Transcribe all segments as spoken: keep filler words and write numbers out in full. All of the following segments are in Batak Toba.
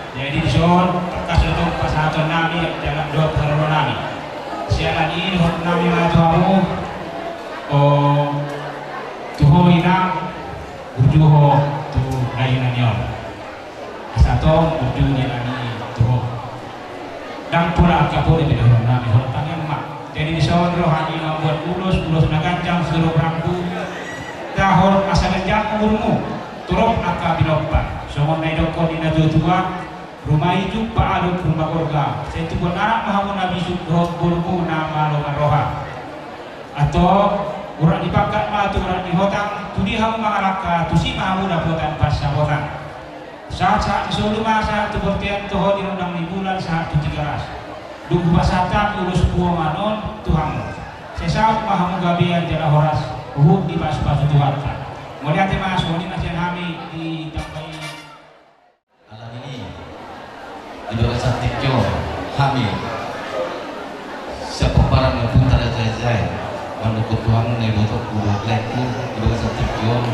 Jadi dison tangkas do tong pasahaton nami, jangan dohot haroro nami. Siala ni i dohot nami ma tu hamu, o, tu ho inang, burju ho tu dainang i on. Asa tong burju dainang i tu ho. Ndang pola angka pode pe dohonon nami, holan tangiang ma. Jadi dison roha ni na mambuat ulos, ulos na ganjang sitorop rambu. Tahon asa ganjang umurmu, torop angka pinompar. Songon na nidokkon ni na tua-tua, ruma i jumpang adong ruma gorga. Sai tubuan anak ma hamu na bisuk dohot borumu na malo marroha. Antong, urat ni pangkat ma tu urat ni hotang, tu dia hamu mangalangka, tusi ma hamu dapotan pansamotan. Sahat-sahat ni solu ma sahat tu bontean, toho di rondang ni bulan sahat tu Tigaras. Dung hupasahat hami ulos puongan on tu hamu, sai saut ma hamu gabean jala horas, huhut dipasupasu Tuhanta. Mauliate ma, songon i ma sian hami di tambai. Alani i, di bagasan tingki on hami sian pomparan ni ompunta Raja Jae, mandokkon tu hamu na iboto, ulo, laengku, di bagasan tingki on,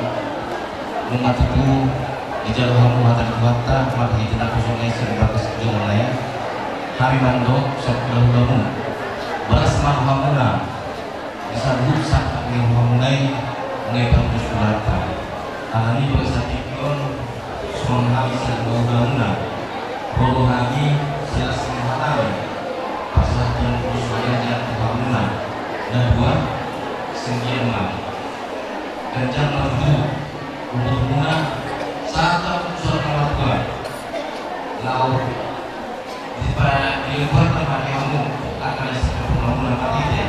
nunga tutu dijalo hamu hata ni Tuhanta marhite naposona i sian bagas joro na i. Hami mandok sian hulahulamu, boras ma rohamuna di saluhut sangkap ni rohamuna i, nunga ipangido Tuhanta. Alani i, bagasan tingki on, songon hami sian hulahula, ro do hami silas ni roha nami pasahathon ulos na ganjang tu hamuna. Na dua, singgian ma, ganjang ma tutu umurmuna sahat tu surat na martua. Laos dipa-, dilebuhan ma di hamu angka na sipapunguamuna marhite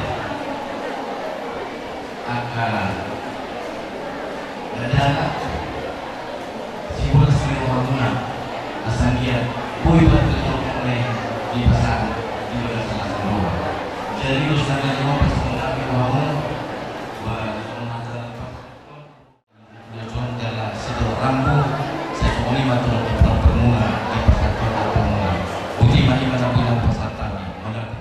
angka na dangka sibolas ni rohamuna, asa anggiat boi ma tutu tongtong na dipasahat di bagasan las ni roha. Jadi ulos na ganjang on pasahaton nami tu hamu. Ba, songon hata na Ia tuan jala sidok rambu, sai songon i ma tulang ni pinompar muna, dipasahat tu pinompar muna. Boti ma i ma na boi na hupasahat hami. Mauliate.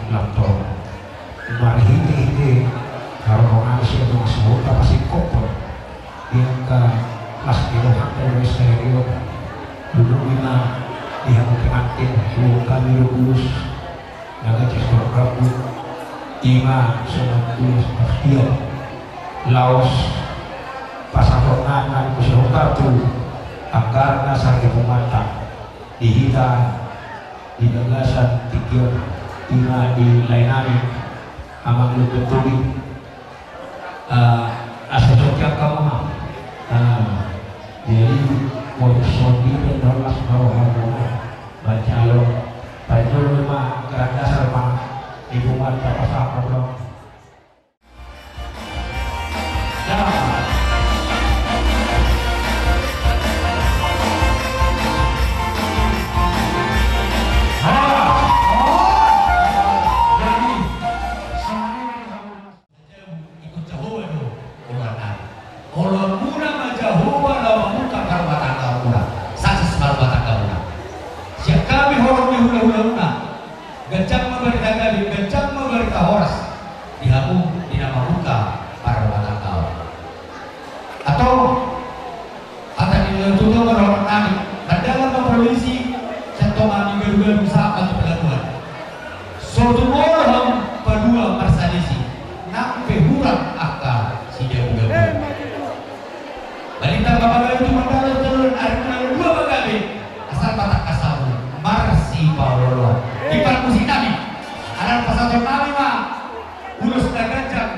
Lanto marhitehite harorongan sian dongan sahurta pasingkophon di angka las ni rohanta di bagasan sadari on. Dung i ma di hamu pengantin, huboan hami do ulos na ganjang sitorop rambu, i ma songon ulos parhitean laos pasahaton nami tu sahurta tu anggaran na sahali punguanta di hita di bagasan tingki on, i ma di lae nami Amang Lupin Tuli. Ah, asa sotiak hamu ma. Ah, jadi, molo songon i pe, ndang las ma roha muna. Baen jalo, baen jalo ma anggaran dasar ma di punguanta pasahathon. Oloan muna ma Jahowa laho mamungka parrumatanggaonmuna, sukses ma rumah tanggamuna. Sian hami horong ni hulahulamuna, ganjang ma barita gabe, ganjang ma barita horas di hamu di na mamungka parrumatanggaon. Antong, hata ni na tutu ma dohonon nami, mardalan ma polisi, sian tonga ni gadugadur sahat ma tu pelabuhan. So tumolhon palua marsalisi, nang pe hurang angka sidabudabu. Balintang ma pagabe tu mardalan tu joloan, ari mulai dua ma gabe, asal ma tangkas hamu marsipaolooloan. Di parmusik nami, alana pasahaton nami ma ulos na ganjang.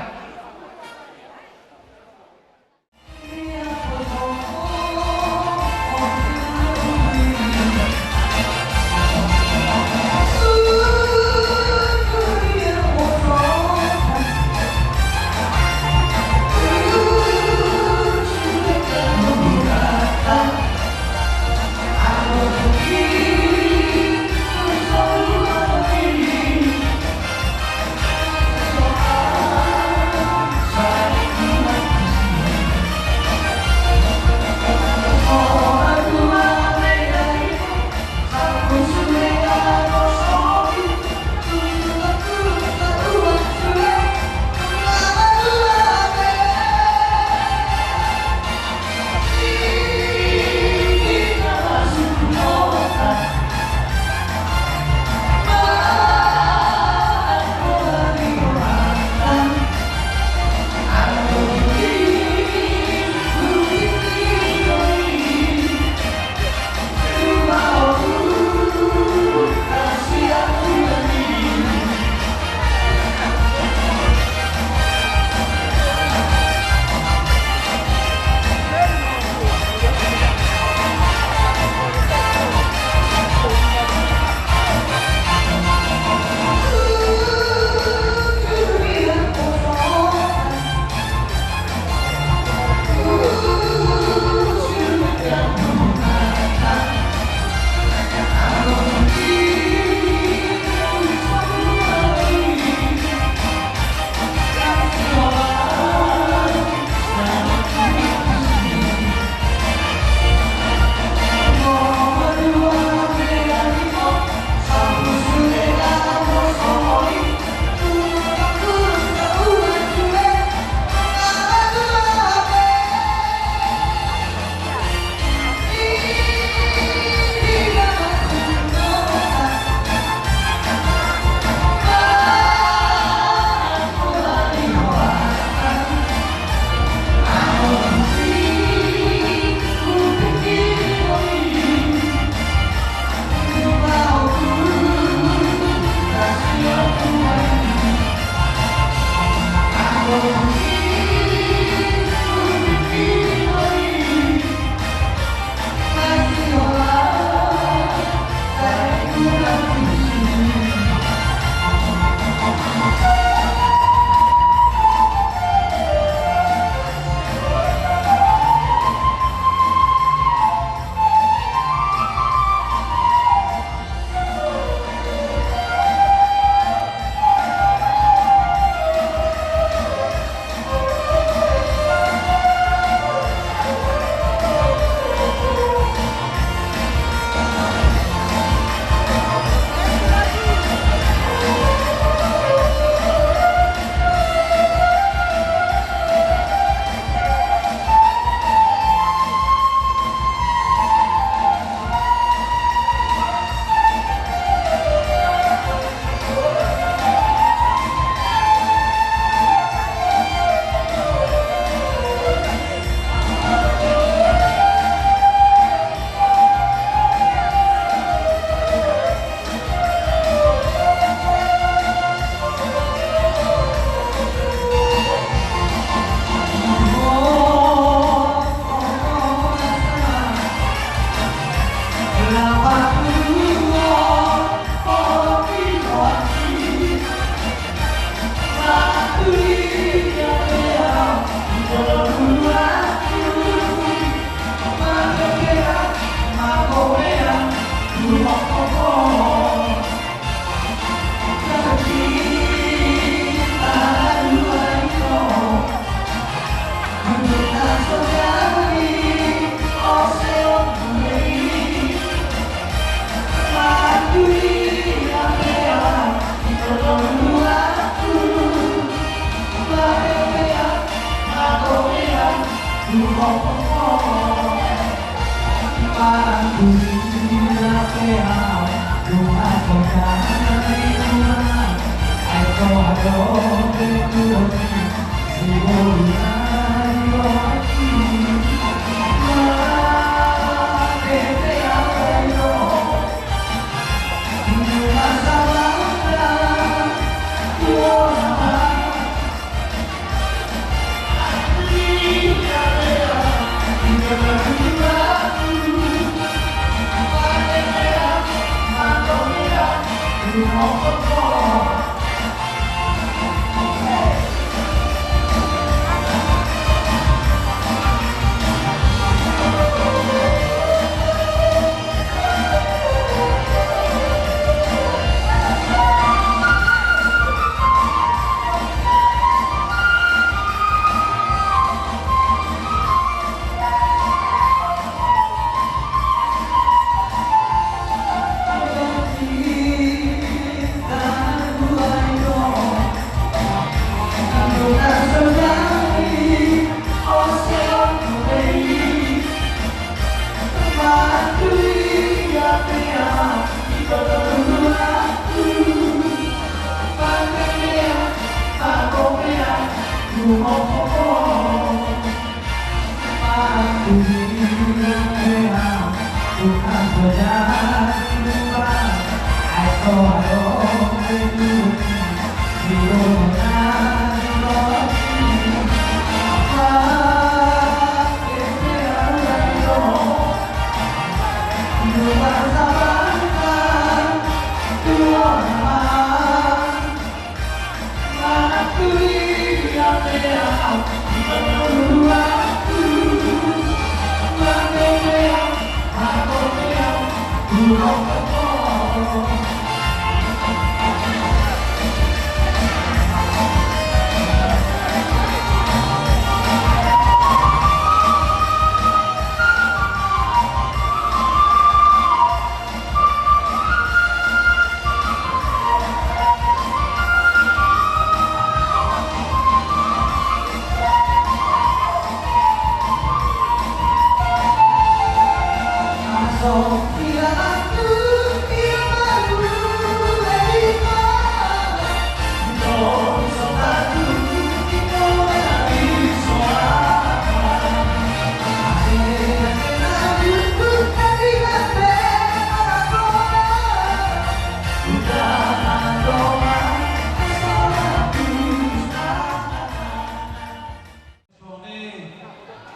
Songon i,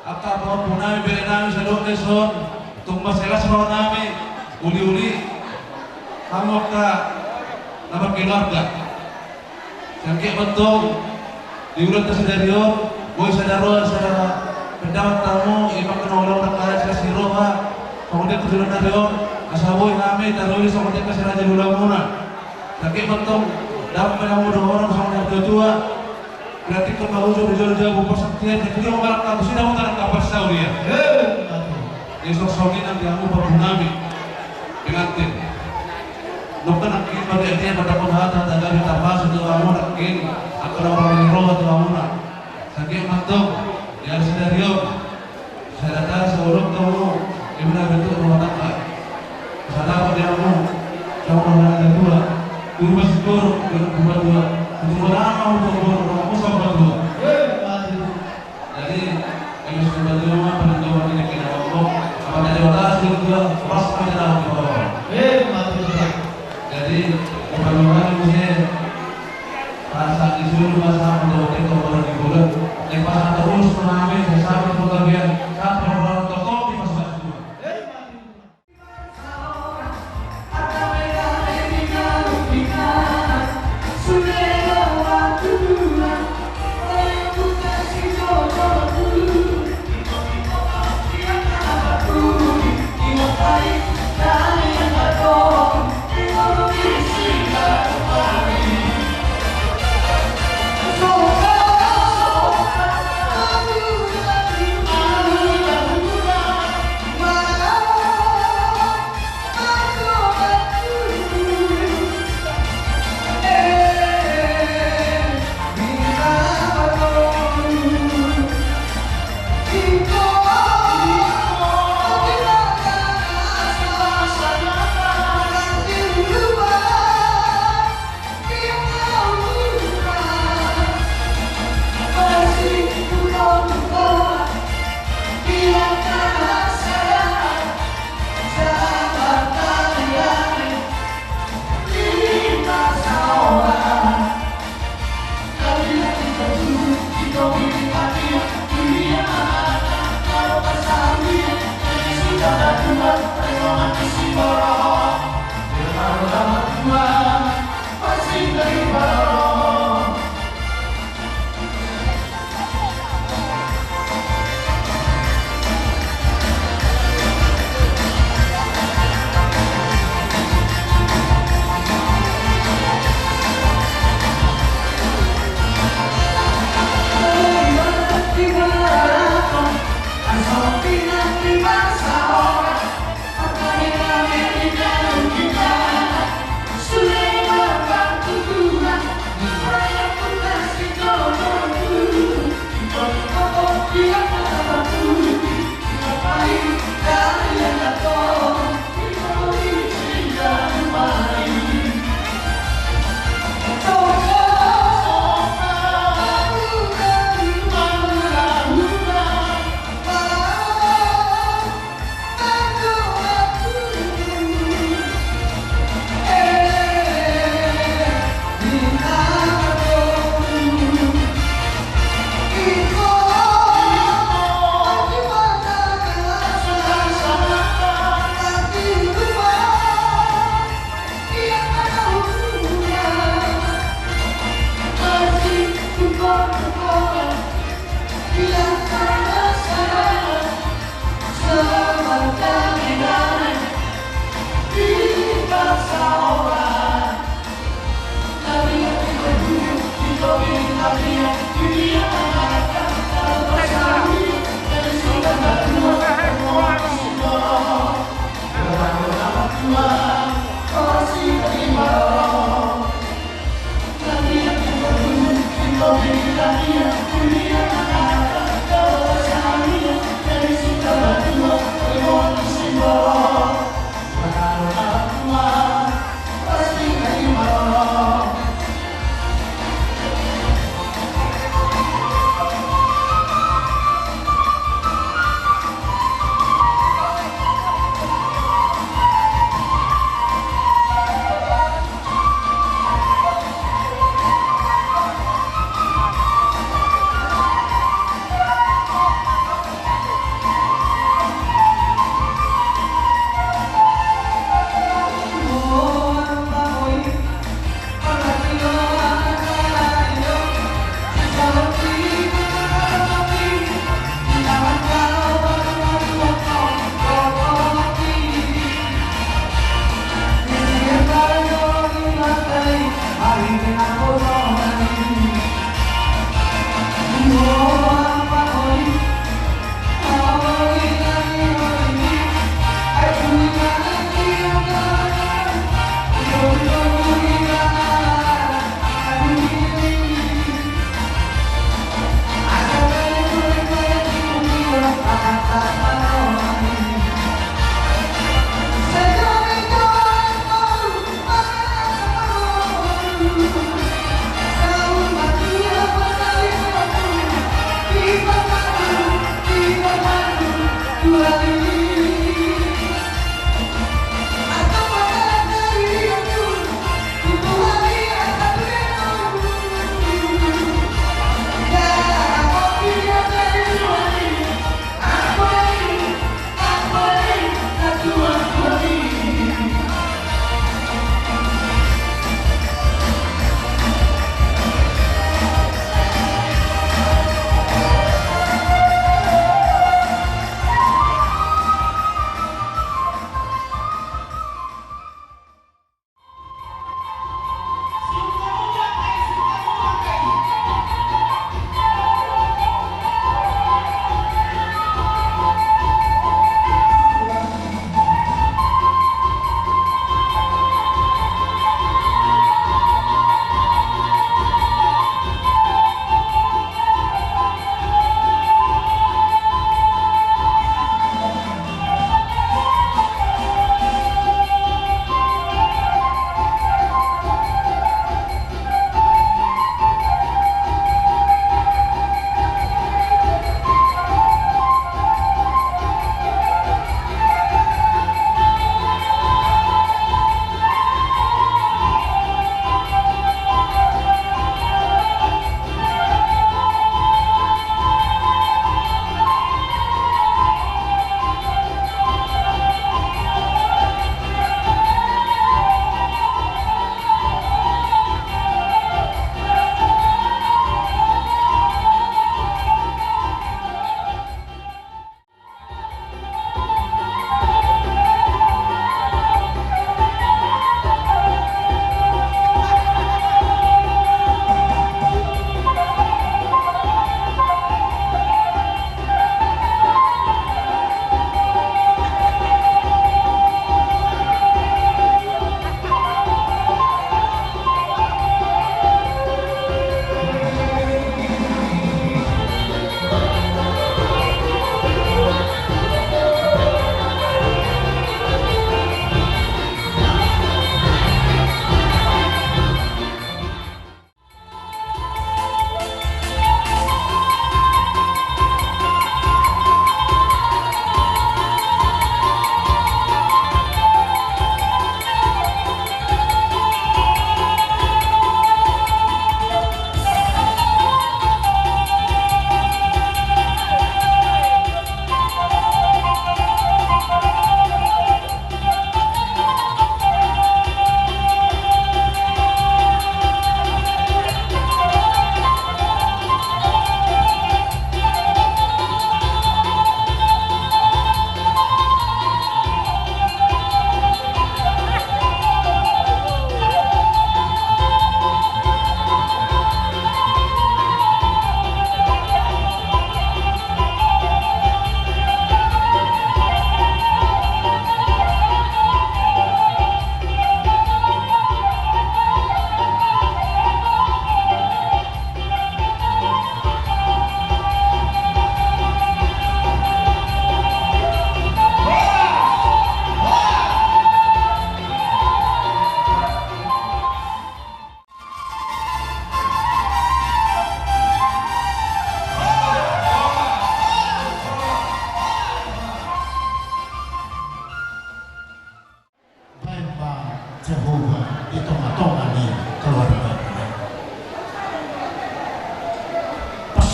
angka pahompu nami, bere nami saluhutna dison, tung marsilas roha nami, uli-uli hamu angka na markeluarga. Sai anggiat ma antong di ulaonta sadari on boi sada roha, sada pendapat hamu, i ma angka na ulaon angka na silas ni roha. Songon dia tu ulaon sadari on, asa boi hami taruli songon dia angka si raja ni ulaonmuna. Sai anggiat ma antong damang hamu dohonon songon ni natuatua. Berarti angka na hujur di jolo jabu parsaktian, jadi dia mangalangka, tusi na mangalangka parsaulian. Jadi songon i nang di hamu pahompu nami, pengantin. Nunga nangkin ma di dia mandok hata-hata gabe, tarmasuk tu hamu nangkin angka na parlinggoman tu hamuna. Sai anggiat ma antong di ari sadari on, sada tano saulok tu hamu, ima na bentuk rumah tangga. Sada di hamu, songon na natua-tua. Di rumah si guru, di rumah tua. Di rumah lama, di rumah tua, di rumah tua. Jadi, kami sudah terima perlindungan ini kena ngomong. Apa tadi otak sudah tua, pas aja dalam bawah. Jadi, keperluan ini, rasa disuruh masa untuk orang di bulan. Yang pas terus mengalami sesuatu penggawean, sampai orang tokoh di pas.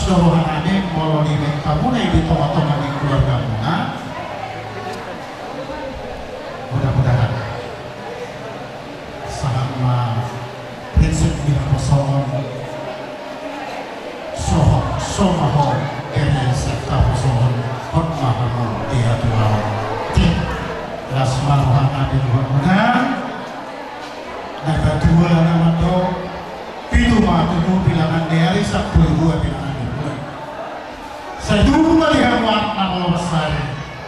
Rohanami molo dibaen hamuna i di tongatonga ni keluargamuna. Mudah-mudahan sahat ma prinsip di haposoon. Sohot, so ma ho, ere sekta posohon, hot ma hamu di hatuaon. Las ma rohana di hatuaon. Na patua na mandok, pitu ma tutu bilangan ni ari, sampulu dua bilangan ni bulan. Sai tubu ma di hamu anak na molo marsari,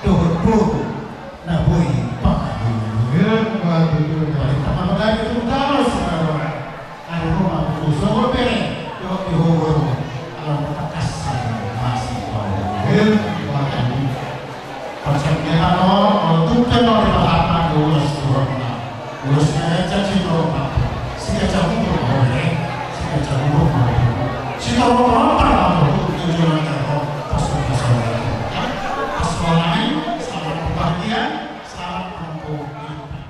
dohot boru na boi pangaduan. Paling tama madai tu dalos na roha. Ari ruma tu sogo bere, dohot di hohor, alam takasan masih bau. Pansam ni hano, molo tung pe molo di pahatna, ulos tu rohana. Ulos na eca cinta rohana. Sigaca umur ma ho, eh. Sigaca umur ma ho. Cinta rohana ma ho. Tujuan rohana. Pas rohana. Pas rohana. Selamat berbahagia. Selamat menempuh kehidupan.